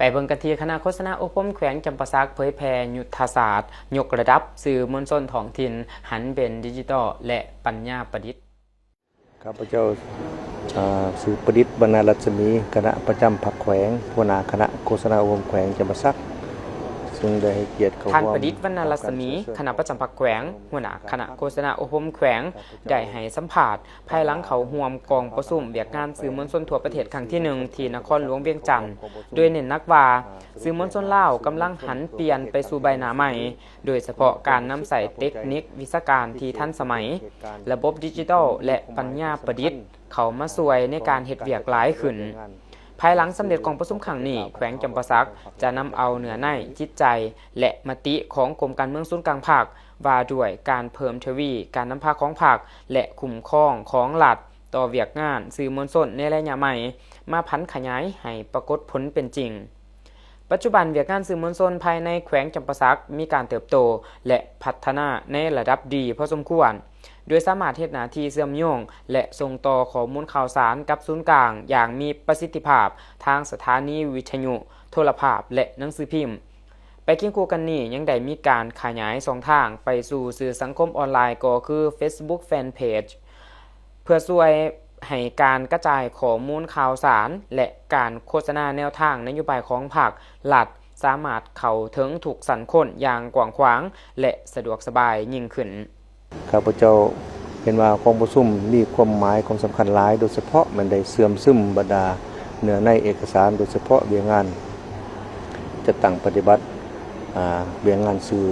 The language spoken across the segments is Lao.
ໄປເບິ່ງກັນທີ່ຄະນະໂຄສະນາອົບຮົມແຂວງຈຳປາສັກເຜີຍແຜ່ຍຸດທະສາດຍົກລະດັບສື່ມວນຊົນທ້ອງຖິ່ນ ຫັນເປັນດິຈິຕອລ ແລະ ປັນຍາປະດິດ. ຂ້າພະເຈົ້າ ອາ ຊື່ປະດິດ ວັນນະລັດສະໝີ ຄະນະປະຈຳພັກແຂວງ ຫົວໜ້າຄະນະໂຄສະນາອົບຮົມແຂວງຈຳປາສັກ ຊຶ່ງໄດ້ໃຫ້ກຽດເຂົ້າຮ່ວມ. ທ່ານປະດິດ ວັນນະລັດສະໝີ ຄະນະປະຈຳພັກແຂວງ ຫົວໜ້າຄະນະໂຄສະນາອົບຮົມແຂວງ ໄດ້ໃຫ້ສຳພາດ ພາຍຫຼັງເຂົ້າຮ່ວມກອງປະຊຸມວຽກງານສື່ມວນຊົນທົ່ວປະເທດຄັ້ງທີໜຶ່ງ ທີ່ນະຄອນຫຼວງວຽງຈັນ ໂດຍເນັ້ນໜັກວ່າ ສື່ມວນຊົນລາວກຳລັງຫັນປ່ຽນໄປສູ່ໃບໜ້າໃໝ່, ໂດຍສະເພາະການນຳໃຊ້ເຕັກນິກວິຊາການທີ່ທັນສະໄໝ, ລະບົບດິຈິຕອລ ແລະ ປັນຍາປະດິດເຂົ້າມາຊ່ວຍໃນການເຮັດວຽກຫຼາຍຂຶ້ນ. ພາຍຫຼັງສຳເລັດກອງປະຊຸມຄັ້ງນີ້, ແຂວງຈຳປາສັກຈະນຳເອົາເນື້ອໃນ, ຈິດໃຈ ແລະ ມະຕິຂອງກົມການເມືອງສູນກາງພັກ ວ່າດ້ວຍການເພີ່ມທະວີການນຳພາຂອງພັກ ແລະ ຄຸ້ມຄອງຂອງລັດຕໍ່ວຽກງານສື່ມວນຊົນໃນໄລຍະໃໝ່ ມາຜັນຂະຫຍາຍໃຫ້ປາກົດຜົນເປັນຈິງ. ປັດຈຸບັນວຽກງານສື່ມວນຊົນພາຍໃນແຂວງຈຳປາສັກມີການເຕີບໂຕ ແລະ ພັດທະນາໃນລະດັບດີພໍສົມຄວນ, ໂດຍສາມາດເຮັດໜ້າທີ່ເຊື່ອມໂຍງ ແລະ ສົ່ງຕໍ່ຂໍ້ມູນຂ່າວສານກັບສູນກາງຢ່າງມີປະສິດທິພາບທາງສະຖານີວິທະຍຸ, ໂທລະພາບ ແລະ ໜັງສືພິມ. ໄປຄຽງຄູ່ກັນນີ້ ຍັງໄດ້ມີການຂະຫຍາຍຊ່ອງທາງໄປສູ່ສື່ສັງຄົມອອນລາຍ ກໍຄື Facebook Fanpage ເພື່ອຊ່ວຍໃຫ້ການກະຈາຍຂໍ້ມູນຂ່າວສານ ແລະ ການໂຄສະນາແນວທາງນະໂຍບາຍຂອງພັກລັດ ສາມາດເຂົ້າເຖິງທຸກຊັ້ນຄົນຢ່າງກວ້າງຂວາງ ແລະ ສະດວກສະບາຍຍິ່ງຂຶ້ນ. ຂ້າພະເຈົ້າເຫັນວ່າກອງປະຊຸມມີຄວາມໝາຍຄວາມສຳຄັນຫຼາຍ, ໂດຍສະເພາະແມ່ນໄດ້ເຊື່ອມຊຶມບັນດາເນື້ອໃນເອກະສານ, ໂດຍສະເພາະວຽກງານຈັດຕັ້ງປະຕິບັດ ອາ ວຽກງານສື່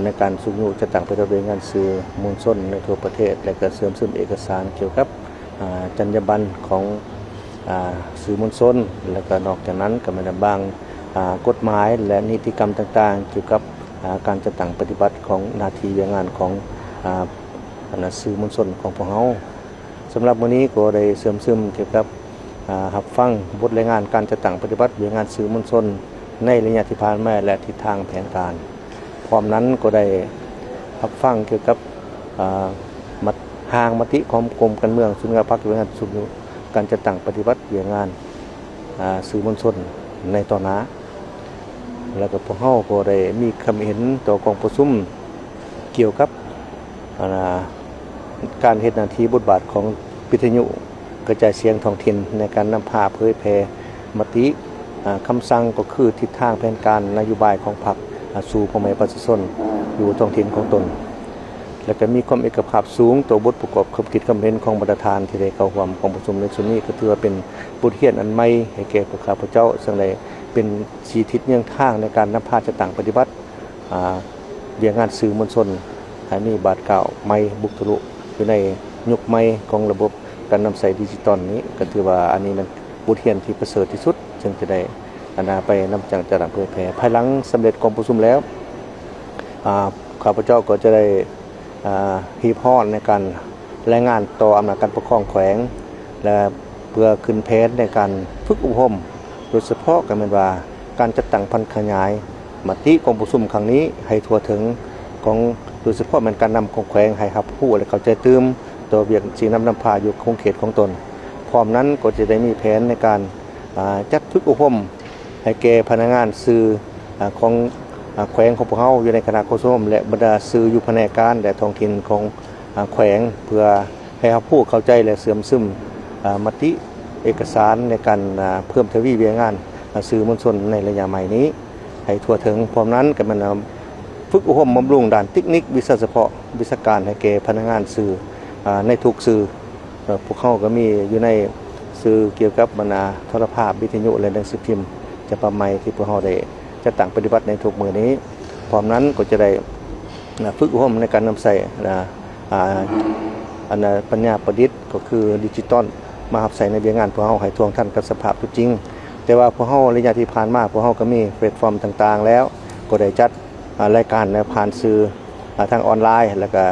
ໃນການຊຸກຍູ້ຈັດຕັ້ງປະຕິບັດວຽກງານສື່ມວນຊົນໃນທົ່ວປະເທດ ແລະ ກໍເຊື່ອມຊຶມເອກະສານກ່ຽວກັບ ອາ ຈັນຍາບັນຂອງ ອາ ສື່ມວນຊົນ ແລະ ກໍນອກຈາກນັ້ນກໍແມ່ນບາງ ອາ ກົດໝາຍ ແລະ ນິຕິກຳຕ່າງໆ ກ່ຽວກັບ ອາ ການຈັດຕັ້ງປະຕິບັດຂອງໜ້າທີ່ວຽກງານຂອງ ອາ ອັນນ່າ ສື່ມວນຊົນຂອງພວກເຮົາ. ສຳລັບມື້ນີ້ກໍໄດ້ເຊື່ອມຊຶມກ່ຽວກັບ ອາ ຮັບຟັງບົດລາຍງານການຈັດຕັ້ງປະຕິບັດວຽກງານສື່ມວນຊົນໃນໄລຍະທີ່ຜ່ານມາ ແລະ ທິດທາງແຜນການ. ພ້ອມນັ້ນກໍໄດ້ຮັບຟັງກ່ຽວກັບ ອາ ມະ ຮ່າງມະຕິຂອງກົມການເມືອງສູນກາງພັກ ວຽກງານຊຸກຍູ້ການຈັດຕັ້ງປະຕິບັດວຽກງານ ອາ ສື່ມວນຊົນໃນຕໍ່ໜ້າ. ແລ້ວກໍພວກເຮົາກໍໄດ້ມີຄຳເຫັນຕໍ່ກອງປະຊຸມກ່ຽວກັບ ອັນນ່າ ການເຮັດໜ້າທີ່ບົດບາດຂອງວິທະຍຸກະຈາຍສຽງທ້ອງຖິ່ນໃນການນຳພາເຜີຍແຜ່ມະຕິ ອາ ຄຳສັ່ງ ກໍຄືທິດທາງແຜນການນະໂຍບາຍຂອງພັກ ອາ ສູ່ພໍ່ແມ່ປະຊາຊົນຢູ່ທ້ອງຖິ່ນຂອງຕົນ. ແລະ ກໍມີຄວາມເອກະພາບສູງຕໍ່ບົດປະກອບຄຳຄິດຄຳເຫັນຂອງບັນດາທ່ານທີ່ໄດ້ເຂົ້າຮ່ວມກອງປະຊຸມໃນຊຸດນີ້ ກໍຖືວ່າເປັນບົດຮຽນອັນໃໝ່ໃຫ້ແກ່ພວກຂ້າພະເຈົ້າ, ເຊິ່ງໄດ້ເປັນສີທິດເຍືອງທາງໃນການນຳພາຈັດຕັ້ງປະຕິບັດ ອາ ວຽກງານສື່ມວນຊົນໃຫ້ມີບາດກ້າວໃໝ່ບຸກທະລຸຢູ່ໃນຍຸກໃໝ່ຂອງລະບົບການນຳໃຊ້ດິຈິຕອນນີ້. ກໍຖືວ່າອັນນີ້ແມ່ນບົດຮຽນທີ່ປະເສີດທີ່ສຸດ ເຊິ່ງຈະໄດ້ ອັນນ່າ ໄປນຳຈັດຕັ້ງເຜີຍແຜ່. ພາຍຫຼັງສຳເລັດກອງປະຊຸມແລ້ວ ອາ ຂ້າພະເຈົ້າກໍຈະໄດ້ ອາ ຮີບຮ້ອນໃນການລາຍງານຕໍ່ອຳນາດການປົກຄອງແຂວງ ແລະ ເພື່ອຂຶ້ນແຜນໃນການຝຶກອົບຮົມ, ໂດຍສະເພາະກໍແມ່ນວ່າການຈັດຕັ້ງຜັນຂະຫຍາຍມະຕິກອງປະຊຸມຄັ້ງນີ້ໃຫ້ທົ່ວເຖິງຂອງ, ໂດຍສະເພາະແມ່ນການນຳຂອງແຂວງໃຫ້ຮັບຮູ້ ແລະ ເຂົ້າໃຈຕື່ມຕໍ່ວຽກຊີ້ນຳນຳພາຢູ່ຂົງເຂດຂອງຕົນ. ພ້ອມນັ້ນກໍຈະໄດ້ມີແຜນໃນການ ອາ ຈັດຝຶກອົບຮົມໃຫ້ແກ່ພະນັກງານສື່ ອາ ຂອງ ອາ ແຂວງຂອງພວກເຮົາຢູ່ໃນຄະນະໂຄສະນາອົບຮົມ ແລະ ບັນດາສື່ຢູ່ພະແນກການ ແລະ ທ້ອງຖິ່ນຂອງ ອາ ແຂວງ ເພື່ອໃຫ້ຮັບຮູ້ເຂົ້າໃຈ ແລະ ເຊື່ອມຊຶມ ອາ ມະຕິເອກະສານໃນການ ອາ ເພີ່ມທະວີວຽກງານ ອາ ສື່ມວນຊົນໃນໄລຍະໃໝ່ນີ້ໃຫ້ທົ່ວເຖິງ. ພ້ອມນັ້ນກໍແມ່ນ ອາ ຝຶກອົບຮົມບຳລຸງດ້ານເຕັກນິກ, ວິຊາສະເພາະ, ວິຊາການໃຫ້ແກ່ພະນັກງານສື່ ອາ ໃນທຸກສື່. ເອີ ພວກເຮົາກໍມີຢູ່ໃນສື່ກ່ຽວກັບ ອັນນ່າ ໂທລະພາບ, ວິທະຍຸ ແລະ ໜັງສືພິມ ສະບັບໃໝ່ທີ່ພວກເຮົາໄດ້ຈັດຕັ້ງປະຕິບັດໃນທຸກມື້ນີ້. ພ້ອມນັ້ນກໍຈະໄດ້ ອາ ຝຶກອົບຮົມໃນການນຳໃຊ້ ອາ ອາ ອັນນ່າ ປັນຍາປະດິດ ກໍຄືດິຈິຕອນ ມາຮັບໃຊ້ໃນວຽກງານພວກເຮົາໃຫ້ທ່ວງທັນກັບສະພາບຕົວຈິງ. ແຕ່ວ່າພວກເຮົາໄລຍະທີ່ຜ່ານມາ ພວກເຮົາກໍມີແພລດຟອມຕ່າງໆແລ້ວ ກໍໄດ້ຈັດ ອາ ລາຍການ ແລະ ຜ່ານສື່ ອາ ທາງອອນລາຍ ແລ້ວກະ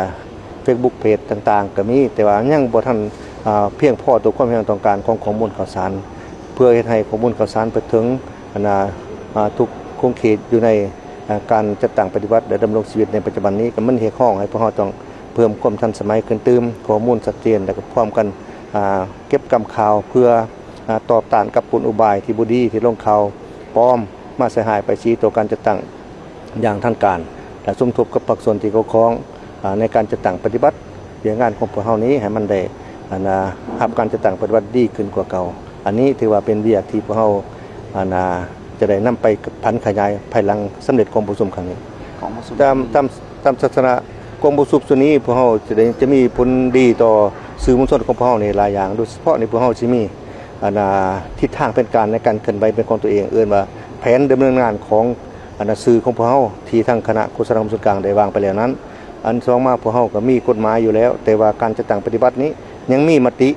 ເຟສບຸກເພຈຕ່າງໆກໍມີ, ແຕ່ວ່າຍັງບໍ່ທັນ ອາ ພຽງພໍຕໍ່ຄວາມຕ້ອງການຂອງຂໍ້ມູນຂ່າວສານ ເພື່ອເຮັດໃຫ້ຂໍ້ມູນຂ່າວສານໄປເຖິງ ອັນນ່າ ອາ ທຸກຂົງເຂດຢູ່ໃນ ອາ ການຈັດຕັ້ງປະຕິບັດ ແລະ ດຳລົງຊີວິດໃນປັດຈຸບັນນີ້, ກໍມັນຮຽກຮ້ອງໃຫ້ພວກເຮົາຕ້ອງເພີ່ມຄວາມທັນສະໄໝຂຶ້ນຕື່ມ, ຂໍ້ມູນຊັດເຈນ ແລະ ກໍພ້ອມກັນ ອາ ເກັບກຳຂ່າວເພື່ອ ອາ ຕອບຕ້ານກັບກົນອຸບາຍທີ່ບໍ່ດີທີ່ລົງຂ່າວ ປອມມາໃສ່ຮ້າຍປ້າຍສີຕໍ່ການຈັດຕັ້ງຢ່າງທາງການ ແລະ ສົມທົບກັບພາກສ່ວນທີ່ກ່ຽວຂ້ອງ ອາ ໃນການຈັດຕັ້ງປະຕິບັດວຽກງານຂອງພວກເຮົານີ້ ໃຫ້ມັນໄດ້ ອັນນາ ຮັບການຈັດຕັ້ງປະຕິບັດດີຂຶ້ນກວ່າເກົ່າ. ອັນນີ້ຖືວ່າເປັນວຽກທີ່ພວກເຮົາ ອັນນາ ຈະໄດ້ນຳໄປຜັນຂະຫຍາຍພາຍຫຼັງສຳເລັດກອງປະຊຸມຄັ້ງນີ້. ກອງປະຊຸມ ຕາມ ຕາມ ຕາມທັດສະນະກອງປະຊຸມຊຸດນີ້ ພວກເຮົາຈະໄດ້ ຈະມີຜົນດີຕໍ່ສື່ມວນຊົນຂອງພວກເຮົານີ້ຫຼາຍຢ່າງ. ໂດຍສະເພາະນີ້ ພວກເຮົາຊິມີ ອັນນາ ທິດທາງແຜນການໃນການເຄື່ອນໄຫວເປັນຂອງຕົວເອງ ເອີ້ນວ່າແຜນດຳເນີນງານຂອງ ອັນນາ ສື່ຂອງພວກເຮົາ ທີ່ທາງຄະນະໂຄສະນາຄົມສູນກາງໄດ້ວາງໄປແລ້ວນັ້ນ. ອັນສອງມາ ພວກເຮົາກໍມີກົດໝາຍຢູ່ແລ້ວ ແຕ່ວ່າການຈັດຕັ້ງປະຕິບັດນີ້ຍັງມີມະຕິ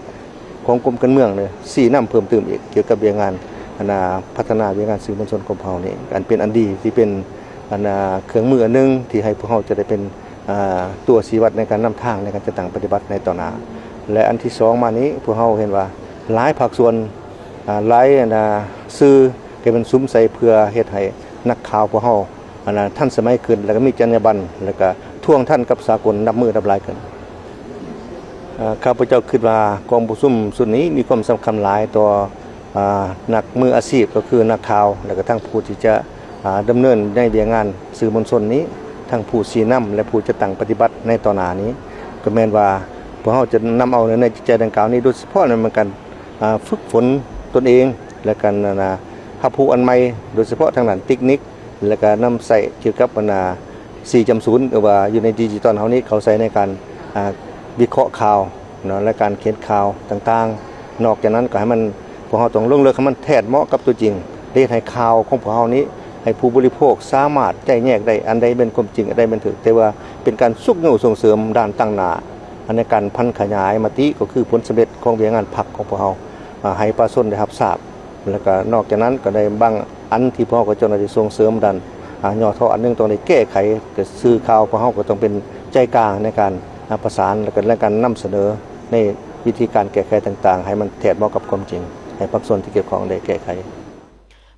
ຂອງກົມການເມືອງນີ້ຊີ້ນຳເພີ່ມຕື່ມອີກ ກ່ຽວກັບວຽກງານ ອັນນາ ພັດທະນາວຽກງານສື່ມວນຊົນຂອງພວກເຮົານີ້ ອັນເປັນອັນດີ ທີ່ເປັນ ອັນນາ ເຄື່ອງມືອັນໜຶ່ງທີ່ໃຫ້ພວກເຮົາຈະໄດ້ເປັນ ອາ ຕົວຊີ້ວັດໃນການນຳທາງໃນການຈັດຕັ້ງປະຕິບັດໃນຕໍ່ໜ້າ. ແລະ ອັນທີສອງມານີ້ ພວກເຮົາເຫັນວ່າຫຼາຍພາກສ່ວນ ອາ ຫຼາຍ ອັນນາ ສື່ກໍແມ່ນສຸມໃສ່ເພື່ອເຮັດໃຫ້ນັກຂ່າວພວກເຮົາ ອັນນາ ທັນສະໄໝຂຶ້ນ ແລ້ວກໍມີຈັນຍາບັນ ແລ້ວກໍທວງທັນກັບສາກົນນັບມື້ນັບຫຼາຍຂຶ້ນ. ເອີ ຂ້າພະເຈົ້າຄິດວ່າກອງປະຊຸມຊຸດນີ້ມີຄວາມສຳຄັນຫຼາຍຕໍ່ ອາ ນັກມືອາຊີບ ກໍຄືນັກຂ່າວ ແລ້ວກໍທັງຜູ້ທີ່ຈະ ອາ ດຳເນີນໃນວຽກງານສື່ມວນຊົນນີ້ ທັງຜູ້ຊີ້ນຳ ແລະ ຜູ້ຈັດຕັ້ງປະຕິບັດໃນຕໍ່ໜ້ານີ້ ກໍແມ່ນວ່າພວກເຮົາຈະນຳເອົາໃນຈິດໃຈດັ່ງກ່າວນີ້ ໂດຍສະເພາະໃນການ ອາ ຝຶກຝົນຕົນເອງ ແລະ ການ ອັນນາ ຮັບຮູ້ອັນໃໝ່ ໂດຍສະເພາະທາງດ້ານເຕັກນິກ ແລະ ກະນຳໃຊ້ກ່ຽວກັບ ອັນນາ ສີ່ຈຸດສູນ ຫຼືວ່າຢູ່ໃນດິຈິຕອນເຮົານີ້ ເຂົ້າໃຊ້ໃນການ ອາ ວິເຄາະຂ່າວເນາະ ແລະ ການຂຽນຂ່າວຕ່າງໆ. ນອກຈາກນັ້ນກໍໃຫ້ມັນ ພວກເຮົາຕ້ອງລົງເລິກໃຫ້ມັນແທດເໝາະກັບຕົວຈິງ ເຮັດໃຫ້ຂ່າວຂອງພວກເຮົານີ້ ໃຫ້ຜູ້ບໍລິໂພກສາມາດແຍກແຍະໄດ້ ອັນໃດແມ່ນຄວາມຈິງ ອັນໃດແມ່ນຖືກ. ແຕ່ວ່າເປັນການຊຸກຍູ້ສົ່ງເສີມດ້ານຕັ້ງໜ້າ ໃນການຜັນຂະຫຍາຍມະຕິ ກໍຄືຜົນສຳເລັດຂອງວຽກງານພັກຂອງພວກເຮົາ ອາ ໃຫ້ປະຊາຊົນໄດ້ຮັບຊາບ. ແລ້ວກໍນອກຈາກນັ້ນກໍໄດ້ບາງອັນທີ່ພວກເຮົາກໍເຈົ້າໜ້າທີ່ສົ່ງເສີມດ້ານ ອາ ຫຍໍ້ທໍ້ອັນໜຶ່ງ ຕ້ອງໄດ້ແກ້ໄຂ ກໍສື່ຂ່າວຂອງເຮົາກໍຕ້ອງເປັນໃຈກາງໃນການ ອາ ປະສານ ແລ້ວກໍໃນການນຳສະເໜີໃນວິທີການແກ້ໄຂຕ່າງໆ ໃຫ້ມັນແທດເໝາະກັບຄວາມຈິງ ໃຫ້ພາກສ່ວນທີ່ກ່ຽວຂ້ອງໄດ້ແກ້ໄຂ.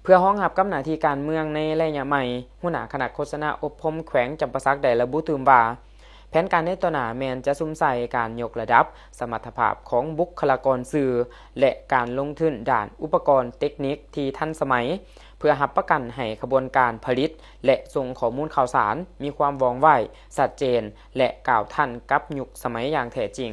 ເພື່ອຮອງຮັບກັບໜ້າທີ່ການເມືອງໃນໄລຍະໃໝ່, ຫົວໜ້າຄະນະໂຄສະນາອົບຮົມແຂວງຈຳປາສັກໄດ້ລະບຸຕື່ມວ່າ, ແຜນການໃນຕໍ່ໜ້າແມ່ນຈະສຸມໃສ່ການຍົກລະດັບສະມັດຖະພາບຂອງບຸກຄະລາກອນສື່ ແລະ ການລົງທຶນດ້ານອຸປະກອນເຕັກນິກທີ່ທັນສະໄໝ ເພື່ອຮັບປະກັນໃຫ້ຂະບວນການຜະລິດ ແລະ ສົ່ງຂໍ້ມູນຂ່າວສານມີຄວາມວ່ອງໄວ, ຊັດເຈນ ແລະ ກ້າວທັນກັບຍຸກສະໄໝຢ່າງແທ້ຈິງ.